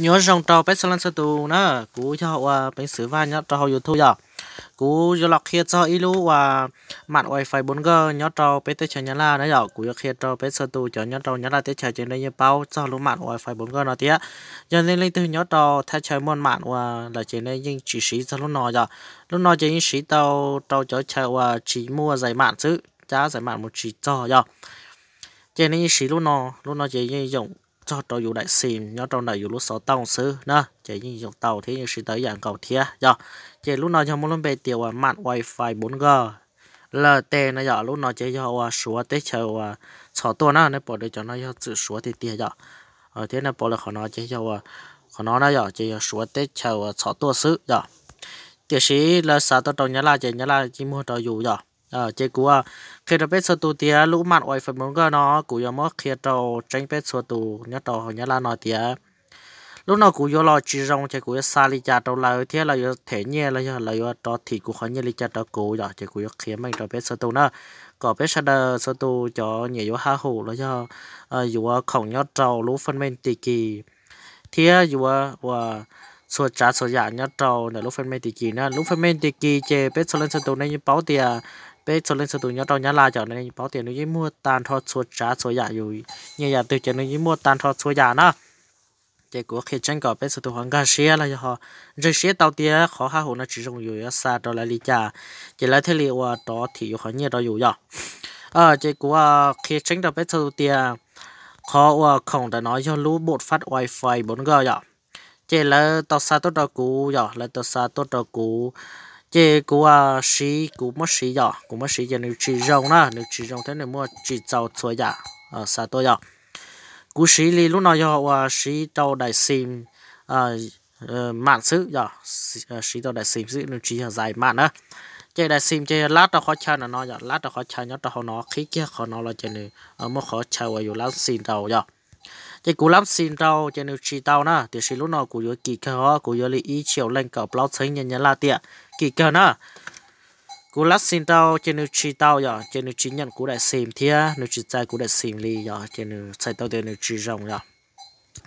Nyob zoo rau peb txhua leej txhua tus na, kuv yog uas Peev Xwm Vaj nyob rau hauv YouTube yom. Kuv yuav los qhia txog ib lub uas mam wifi bốn G nyob rau peb teb chaws Nyab Laj na yom. Kuv yuav qhia rau peb txhua tus cov nyob rau Nyab Laj teb chaws ces nej yeej paub txog lub mam wifi bốn G no thiab. Yog nej leej twg nyob rau thaj chaw muaj mam uas lawm ces nej yeej tsis siv txog lub no yom. Lub no ces yeej siv tau rau cov chaw uas tsis muaj zais mam xwb, cab zais mam mus tsis txog yom. Ces nej yeej siv lub no, lub no ces yeej yoom txog rau yus daim xim nyob rau ntawm yus lub xov tooj xwb na, ces yeej yoom tau thiab yeej siv tau ib yam nkaus thiab yom. Ces lub no yog muaj lub npe tias uas mam wifi bốn G LTE no yom, lub no ces yog uas suav teb chaws uas txhom tuaj na, nej pom tias cov no yog txwm suav tiag tiag yom. Thiab nej pom lawm qhov no ces yog uas, qhov no na yom, ces yog suav teb chaws uas txhom tuaj xwb yom. Tiam sis lawv xa tuaj rau Nyab Laj ces Nyab Laj yeej muag rau yus yom. Ces kuv qhia rau peb txhua tus tias lub mam wifi bốn G no kuv yuav muab qhia rau tseeb peb txhua tus nyob rau hauv Nyab Laj no tias lub no kuv yuav los tsis zoo ces kuv yuav xa li cas rau lawv thiab lawv yuav them nyiaj los yog lawv yuav rov thim kuv qhov nyiaj li cas rau kuv yom. Ces kuv yuav qhia meej rau peb txhua tus na, kom peb sawv daws txhua tus cov nyiam yuav haj hum los yog yuav khoom nyob rau lub fab mej Tiki thiab yuav uas txhua tsav txhua yam nyob rau ntawm lub fab mej Tiki na. Lub fab mej Tiki ces peb txhua leej txhua tus nej yeej paub tias, peb txhua leej txhua tus nyob rau Nyab Laj cov nej yeej paub tias nws yeej muaj tag nrho txhua tsav txhua yam, yus nyiam yam twg ces nws yeej muaj tag nrho txhua yam na. Ces kuv qhia tseeb kom peb txhua tus ho nkag siab los yog ho ntseeg siab tau tias qhov haj hum no tsis zoo yus yuav xa rau lawv li cas, ces lawv thiaj li uas rov thim yus qhov nyiaj rau yus yom. Ces kuv qhia tseeb rau peb txhua tus tias qhov uas khoom ntawm no yog lub bột phát wifi bốn G yom. Ces lawv tau xa tuaj rau kuv yom, lawv tau xa tuaj rau kuv. Ces kuv siv, kuv muab siv yom, kuv muab siv ces nws tsis zoo na, nws tsis zoo thiab nws muaj tsis txaus txhua yam xa tuaj yom. Kuv siv li lub no yog uas siv rau daim xim mam xwb yom, siv rau daim xim xwb, nws tsis yog zais mam na. Ces daim xim ces lab rau qhov chaw no no yom, lab rau qhov chaw nyob rau hauv no, qhib kiag qhov no los ces nws muaj qhov chaw uas yus lab xim rau yom. Ces kuv lab xim rau ces nws tsis tau na, tiam sis lub no kuv yuav kim kawg os, kuv yuav li ib triệu leej kaum plaub txheeb nyiaj Nyab Laj tiam, kim kawg na. Kuv lab xim rau ces nws tsis tau yom, ces nws tsis nyeem kuv daim xim thiab nws tsis txais kuv daim xim li yom, ces nws txhais tau tias nws tsis zoo yom.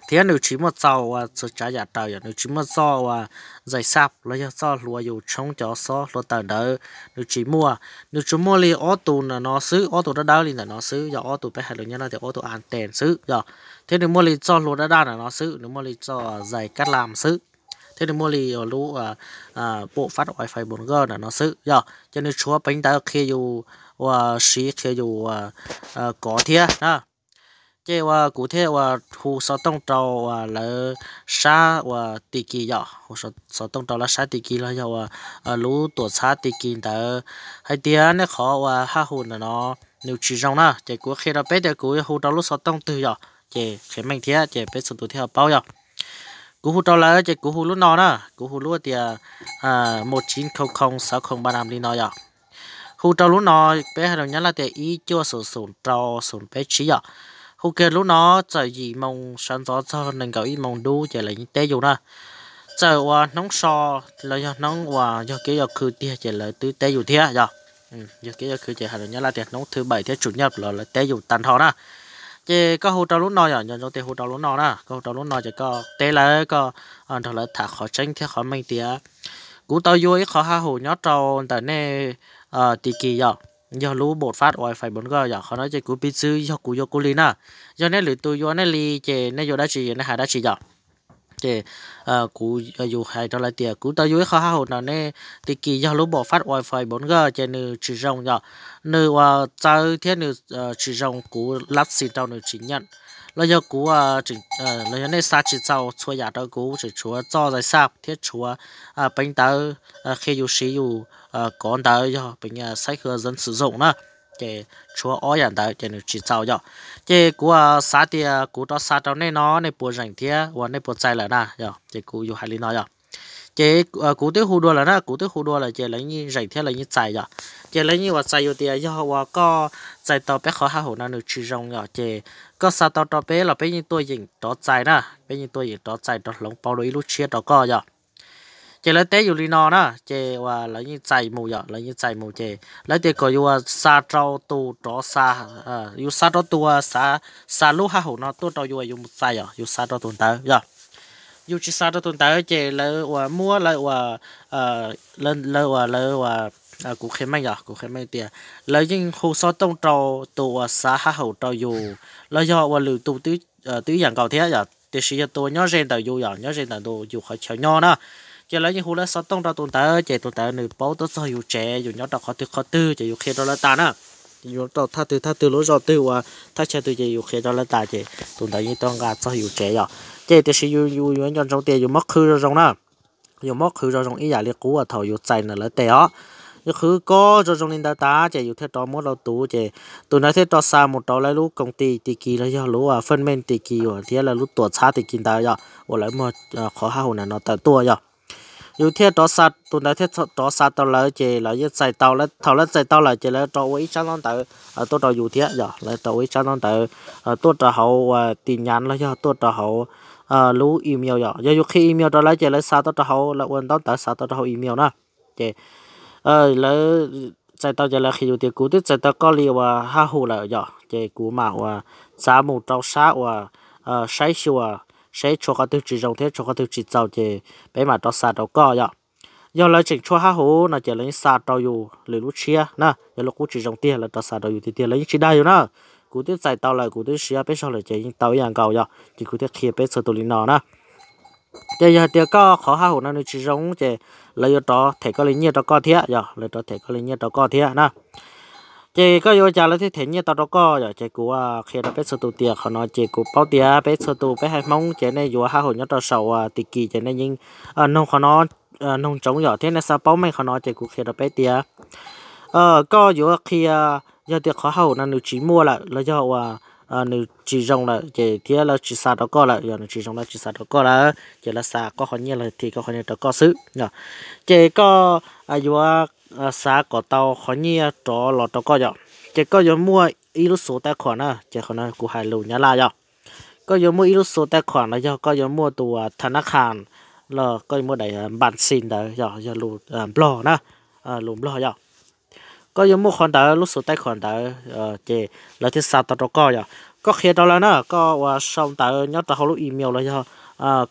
Thiab nws tsis muaj txoj uas txhua tsav yam raws yom, nws tsis muaj txoj uas zais xaj los yog txoj hlua yus tshoob cov xob hlua taws ntawd, nws tsis muaj. Nws tsuas muaj li ob tug ntawm no xwb, ob tug dawb dawb li ntawm no xwb, yog ob tug peb hais lus Nyab Laj tias ob tug anten xwb yom. Thiab nws muaj li txoj hlua daj daj ntawm no xwb, nws muaj li txoj zais kab lam xwb, thiab nws muaj li lub bộ phát wifi bốn G ntawm no xwb yom. Ces nws tshuav peev ntawv qhia yus uas siv, qhia yus uas kov thiab na. Ces uas kuv thiaj uas hu xov tooj rau uas lawv sab uas Tiki yom, hu xov tooj rau lawv sab Tiki los yog uas lub tuam txhab Tiki ntawd hais tias nej qhov uas haj hum ntawm no nws tsis zoo na. Ces kuv qhia rau peb tias kuv hu rau lub xov tooj twg yom, ces qhia meej thiab ces peb txhua tus thiaj paub yom. Kuv hu rau lawv ces kuv hu lub no na, kuv hu lub tias một chín không không sáu không ba năm li no yom. Hu rau lub no, peb hais lus Nyab Laj tias ib cuaj xum xum rau xum peb tsib yom. Hu kiag lub no txawm yim moo sawv ntxov txog nees nkaum ib moo dub ces lawv yeej teb yus na. Txawm uas hnub so los yog hnub uas yog kev yog khw tiag ces lawv twb teb yus thiab yom. Yog kev yog khw ces hais lus Nyab Laj tias hnub thứ bảy thiab chủ nhật los lawv teb yus tag nrho na. Ces koj hu rau lub no yom, nco ntsoov tias hu rau lub no na, koj hu rau lub no ces koj teb lawv, koj nrog lawv tham qhov tseeb thiab qhov meej tias kuv tau yuav ib qhov haj hum nyob rau ntawm nej Tiki yom, yog lub bộ phát wifi bốn G yom, qhov no ces kuv piv txwv yog kuv yuav kuv li na. Yog nej lwm tus yuav nej li ces nej yuav dab tsi nej hais dab tsi yom. Ces kuv yus hais rau lawv tias kuv tau yuav ib qho haj hum ntawm nej Tiki yog lub bộ phát wifi bốn G ces nws tsis zoo yom, nws uas txawv thiab nws tsis zoo, kuv lab xim rau nws tsis nyeem, los yog kuv, los yog nej xa tsis txaus txhua yam rau kuv, tseem tshuav txoj zais xaj thiab tshuav peev ntawv qhia yus siv yus kov ntawv yog peev xaib hwm zov xwm zoom na. Ces tshuav ob yam ntawd ces nws tsis txaus yom. Ces kuv xav tias kuv rov xa rau nej no nej puas zeem thiab uas nej puas txais lawm na yom. Ces kuv yus hais li no yom. Ces kuv twb hu dua lawm na, kuv twb hu dua lawm ces lawv yeej zeem thiab lawv yeej txais yom. Ces lawv yeej uas txais yus tias yog uas koj txais tau peb qhov haj hum no nws tsis zoo yom, ces koj xa tau rau peb los peb yeej tuaj yeem rov txais na, peb yeej tuaj yeem rov txais rov hloov pauv dua ib lub tshiab rau koj yom. Ces lawv teb yus li no na, ces uas lawv yeej txais mus yom, lawv yeej txais mus ces lawv tias kom yus xa rau tus rov xa, yus xa rau tus uas xa lub haj hum no tuaj rau yus, yus mus txais yom, yus xa rau tus ntawd yom. yus tsis xa rau tus ntawd ces lawv uas muab lawv uas, lawv uas lawv uas, kuv qhia meej yom, kuv qhia meej tias lawv yeej hu xov tooj rau tus uas xav haj hum rau yus los yog uas lwm tus twb ib yam nkaus thiab yom, tiam sis yog tus nyob ze ntawm yus yom, nyob ze ntawm tus yus qhov chaw nyob na, ces lawv yeej hu lawv xov tooj rau tus ntawd ces tus ntawd nws paub tuaj txog yus tsev, yus nyob rau qhov twg qhov twg ces yus qhia rau lawv tas na. Yus rau thaj twg thaj twg lub zos twg uas thaj chaw twg ces yus qhia rau lawv tas ces tus ntawd yeej tuaj nqa txog yus tsev yom. Ces tiam sis yus yus yuav nco ntsoov tias yus muab qhwv zoo zoo na, yus muab qhwv zoo zoo ib yam li qub uas thaum yus txais ntawm lawv tes os. Yus qhwv koj zoo zoo li ntawd tas ces yus thiaj rov muab rau tus ces tus ntawd thiaj rov xa mus rau lawv lub koom ti ti kis los yog lub fej mej ti kis uas thiab lawv lub tuam txhab ti kis ntawd yom, uas lawv muag qhov haj hum ntawm no tawm tuaj yom. Yus thiaj rov xa, tus ntawd thiaj rov xa tau lawv ces lawv yeej txais tau, thaum lawv txais tau lawm ces lawv rov ua ib tsab ntaub ntawv tuaj rau yus thiab yom, lawv rov ua ib tsab ntaub ntawv tuaj rau hauv uas tin nhắn los yog tuaj rau hauv lub email yom. Yog yus qhia email rau lawv ces lawv xa tuaj rau hauv, lawv ua ntaub ntawv xa tuaj rau hauv email na. Ces lawv txais tau ces lawv qhia yus tias kuv twb txais tau koj li uas haj hum lawm yom, ces kuv mam uas xav mus rau sab uas saib xyuas, saib tshuav qhov twg tsis zoo thiab tshuav qhov twg tsis txaus ces peb mam rov xa rau koj yom. Yog lawv tseem tshuav haj hum no ces lawv yeej xa rau yus lwm lub tshiab na, yog lub qub tsis zoo tiag lawv rov xa rau yus tiag tiag, lawv yeej tsis dag yus na. Kuv twb txais tau lawm, kuv twb siv peb zaug lawm ces yeej tau ib yam nkaus yom, ces kuv thiaj qhia peb txhua tus li no na. Ces yog hais tias koj qhov haj hum no nws tsis zoo ces lawv yuav rov them koj li nyiaj rau koj thiab yom, lawv rov them koj li nyiaj rau koj thiab na. Ces koj yuav ua cas lawv thiaj them nyiaj tau rau koj yom? Ces kuv qhia rau peb txhua tus tias qhov no ces kuv paub tias peb txhua tus peb haiv Hmoob ces nej yuav haj hum nyob rau saum uas ti kis ces nej yeej noog qhov no, noog ntsoov yom, thiab nej xav paub meej qhov no ces kuv qhia rau peb tias koj yuav qhia, yog tias qhov haj hum no nws tsis muaj lawm los yog uas nws tsis zoo lawm ces thiab lawv tsis xa rau koj lawm, yog nws tsis zoo lawv tsis xa rau koj lawm ces lawv xa koj qhov nyiaj los thim koj qhov nyiaj rau koj xwb yom. Ces koj yuav xav kom tau qhov nyiaj rov los rau koj yom, ces koj yuav muaj ib lub xuv taij khuam na, ces qhov no kuv hais lus Nyab Laj yom. Koj yuav muaj ib lub xuv taij khuam los yog koj yuav muaj tus tha nab khas los koj yuav muaj daim npas xis ntawd yog, yog lus Nplog na, lus Nplog yom. Koj yuav muaj qhov ntawd lub xuv taij khuam ntawd ces lawv thiaj xa tau rau koj yom. Koj qhia rau lawv na, koj uas sau ntawv nyob rau hauv lub email los yog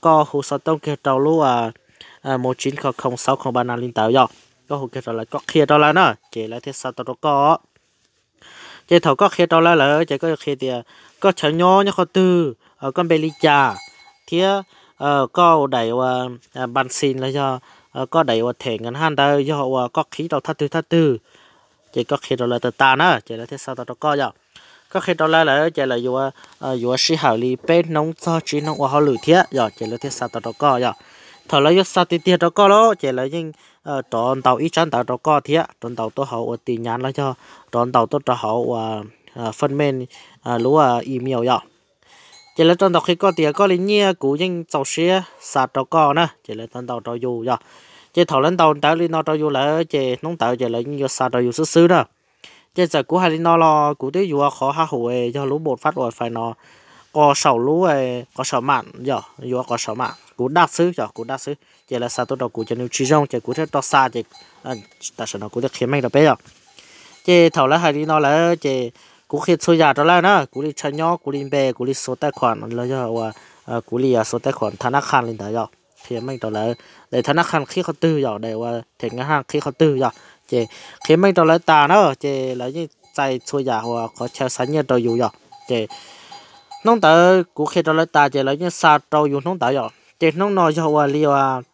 koj hu xov tooj kiag rau lub một chín không không sáu không ba năm li ntawd yom. Koj hu kiag rau lawv, koj qhia rau lawv na ces lawv thiaj xa tau rau koj. Ces thaum koj qhia rau lawv lawm ces koj yuav qhia tias koj chaw nyob nyob qhov twg, koj npe li cas, thiab koj daim uas npas xis los yog koj daim uas them nkas haj ntawd yog uas koj qhib rau thaj twg thaj twg. Ces koj qhia rau lawv tas tas na ces lawv thiaj xa tau rau koj yom. Koj qhia rau lawv lawm ces lawv yuav, yuav sij hawm li peb hnub txog tsib hnub ua hauj lwm thiab yom ces lawv thiaj xa tau rau koj yom. Thaum lawv yuav xa tiag tiag rau koj lawm ces lawv yeej rov ntaus ib tsab ntawv rau koj thiab rov ntaus tuaj hauv uas tin nhắn los yog rov ntaus tuaj rau hauv uas fej mej, lub email yom. Ces lawv rov ntaus qhia koj tias koj li nyiaj kuv yeej txaus siab xa rau koj na ces lawv rov ntaus rau yus yom. Ces thaum lawv ntaus ntawv li no rau yus lawm ces hnub ntawd ces lawv yeej yuav xa rau yus xwb xwb na. Ces txawm kuv hais li no los kuv twb yuav qhov haj hum yog lub một phát wifi no qos saum lub, qos saum mạng yom, yuav qos saum mạng, kuv daj xwb yom, kuv daj xwb ces lawv xa tuaj rau kuv ces nws tsis zoo ces kuv thiaj rov xa ces tam sim no kuv thiaj qhia meej rau peb yom. Ces thaum lawv hais li no lawm ces kuv qhia txhua yam rau lawv na, kuv li chaw nyob, kuv li npe, kuv li xuv taij khuam los yog uas kuv li xuv taij khuam tha nab khas li ntawd yom, qhia meej rau lawv. Daim tha nab khas qhib qhov twg yom, daim uas them nkas haj qhib qhov twg yom, ces qhia meej rau lawv tas na ces lawv yeej txais txhua yam uas qhov chaw xa nyiaj rau yus yom. Ces hnub ntawd kuv qhia rau lawv tas ces lawv yeej xa rau yus hnub ntawd yom. Ces hnub no yog ua li uas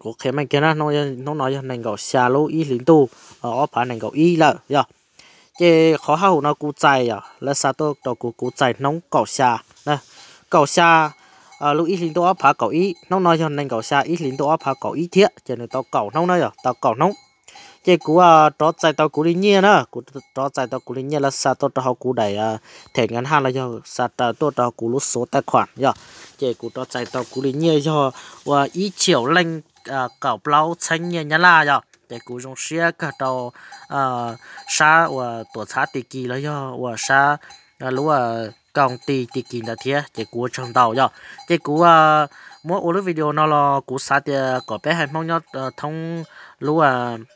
kuv qhia meej kiag na, hnub no yog nees nkaum xya lub ib hlis ntuj ob phav nees nkaum ib lawm yom. Ces qhov haj hum no kuv txais yom, lawv xa tuaj rau kuv, kuv txais hnub kaum xya, kaum xya lub ib hlis ntuj ob phav kaum ib, hnub no yog nees nkaum xya ib hlis ntuj ob phav kaum ib thiab ces nws tau kaum hnub na yom, tau kaum hnub. Ces kuv rov txais tau kuv li nyiaj na, kuv rov txais tau kuv li nyiaj lawv xa tuaj rau hauv kuv daim them nkas haj los yog xa raws tuaj rau kuv lub xuv taij khuam yom. Ces kuv rov txais tau kuv li nyiaj yog uas ib triệu leej kaum plaub txheeb nyiaj Nyab Laj yom. Ces kuv zoo siab kawg rau sab uas tuam txhab ti kis los yog uas sab lub koom tis Tis Kis ntawd thiab. Ces kuv ua tsaug ntau yom. Ces kuv muab ua lub video no los kuv xav tias kom peb haiv Hmoob nyob thoob lub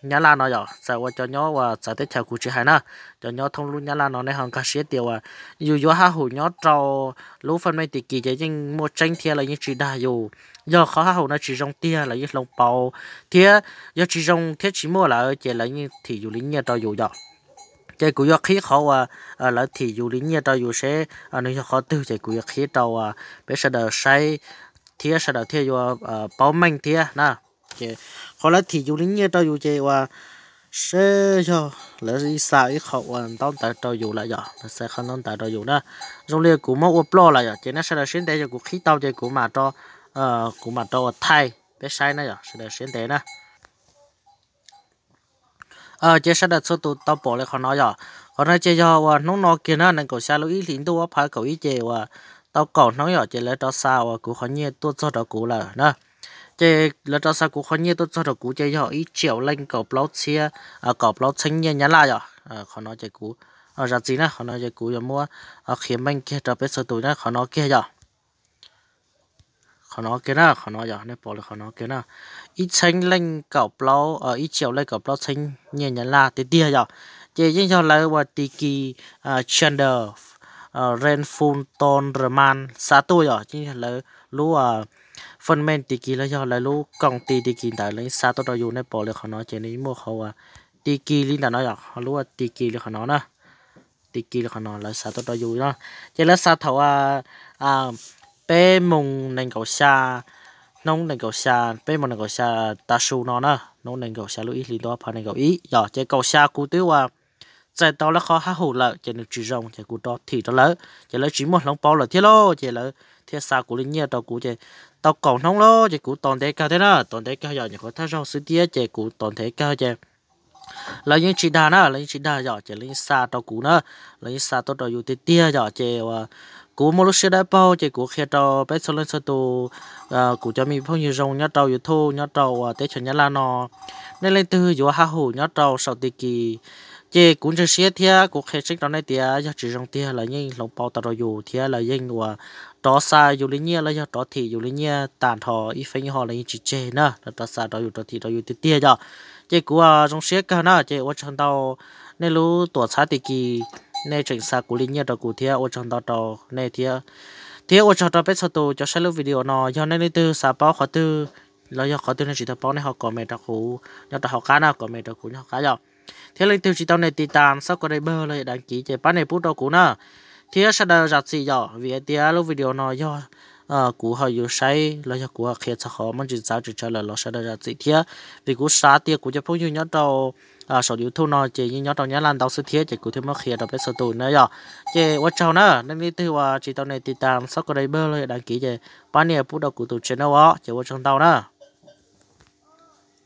Nyab Laj no yom, txawm ua cov nyob uas txawv teb chaws kuv tsis hais na, cov nyob thoob lub Nyab Laj no nej ho nkag siab tias uas yus yuav hab hum nyob rau lub faj mej Tis Kis ces yeej muaj tseeb thiab lawv yeej tsis dag yus. Yog qhov hab hum no tsis zoo tiag lawv yeej hloov pauv thiab, yog tsis zoo thiab tsis muaj lawm ces lawv yeej thim yus li nyiaj rau yus yom. Ces kuv yuav qhib qhov uas lawv thim yus li nyiaj rau yus seb nws yog qhov twg ces kuv yuav qhib rau peb sawv daws saib thiab sawv daws thiaj yuav paub meej thiab na. Ces qhov lawv thim yus li nyiaj rau yus ces uas seb yog lawv xa ib qho uas ntaub ntawv rau yus lawm yom, lawv xa qhov ntaub ntawv rau yus na. Zoo li kuv muab ua ploj lawm yom, ces nej sawv daws siab ntev yog kuv qhib tau ces kuv mam, kuv mam rau uas thaij peb saib na yom, sawv daws siab ntev na. Ces sawv daws txhua tus tau pom li qhov no yom. Qhov no ces yog uas hnub no kiag na, nees nkaum xya lub ib hlis ntuj ob phav kaum ib ces uas tau kaum hnub yom, ces lawv rov xa uas kuv qhov nyiaj tuaj txog rau kuv lawm na. Ces lawv rov xa kuv qhov nyiaj tuaj txog rau kuv ces yog ib tsiaum leej kaum plaub txhiab, kaum plaub txheeb nyiaj Nyab Laj yom. Qhov no ces kuv zam txim na, qhov no ces kuv yuav muab qhia meej kiag rau peb txhua tus na, qhov no kiag yom. Qhov no kiag na, qhov no yog nej pom li qhov no kiag na, ib txheeb leej kaum plaub, ib tsiaum leej kaum plaub txheeb nyiaj Nyab Laj tiag tiag yom. Ces yeej yog lawv uas Tis Kis Chandler Rainful Ton Raman xa tuaj yom, yeej yog lawv lub faj mej Tis Kis los yog lawv lub koom tis Tis Kis ntawd lawv xa tuaj rau yus. Nej pom li qhov no ces nws muaj qhov uas Tis Kis li ntawm no yom, lub Tis Kis li qhov no na, Tis Kis li qhov no lawv xa tuaj rau yus no. Ces lawv xa thaum peb moos nees nkaum xya, hnub nees nkaum xya, peb moos nees nkaum xya tav su no na, hnub nees nkaum xya lub ib hlis ntuj ob phav nees nkaum ib yom. Ces kaum xya kuv twb uas txais tau lawv qhov hab hum lawm ces nws tsis zoo ces kuv rov thim rau lawv ces lawv tsis muaj hloov pauv lawm thiab lauj, ces lawv thiaj xa kuv li nyiaj rau kuv ces tau kaum hnub lauj, ces kuv tos ntev kawg thiab na, tos ntev kawg yom, nyuam qhuav thawj zaug xwb thiab ces kuv tos ntev kawg ces lawv yeej tsis dag na, lawv yeej tsis dag yom, ces lawv yeej xa rau kuv na, lawv yeej xa tuaj rau yus tiag tiag yom. Ces uas kuv muaj lub siab dawb paug ces kuv qhia rau peb txhua leej txhua tus, kuv cov me phooj ywg zoo nyob rau YouTube nyob rau uas teb chaws Nyab Laj no, nej leej twg yuav hab hum nyob rau saum Tis Kis ces kuv ntseeg siab thiab kuv qhia tseeb rau nej tias yog tsis zoo tiag lawv yeej hloov pauv tau rau yus thiab lawv yeej uas rov xa yus li nyiaj los yog rov thim yus li nyiaj tag nrho ib feeb ib hom lawv yeej tsis tseg na, lawv rov xa rau yus rov thim rau yus tiag tiag yom. Ces kuv zoo siab kawg na, ces ua tsaug ntau nej lub tuam txhab Tis Kis, nej tseem xa kuv li nyiaj rau kuv thiab ua tsaug ntau rau nej thiab, thiab ua tsaug rau peb txhua tus cov saib lub video no. Yog nej leej twg xav paub qhov twg los yog qhov twg nej tsis tau paub nej ho comment rau kuv nyob rau hauv qab na, comment rau kuv nyob hauv qab yom. Thiab leej twg tsis tau nias tiv tas subscribe los yog đăng ký ces pab nias pub rau kuv na. Thiab sawv daws zam txim yom, vim hais tias lub video no yog kuv ho yuav saib los yog kuv ho qhia txog qhov muaj ntsis txawv tsis tshawv lawm los sawv daws zam txim thiab, vim kuv xav tias kuv cov phooj ywg nyob rau saum YouTube no ces yeej nyob rau Nyab Laj ntau xwb thiab ces kuv thiaj muab qhia rau peb txhua tus na yom. Ces ua tsaug na, nej leej twg uas tsis tau nias tiv tas subscribe los yog đăng ký ces pab nias pub rau kuv tus channel os, ces ua tsaug ntau na.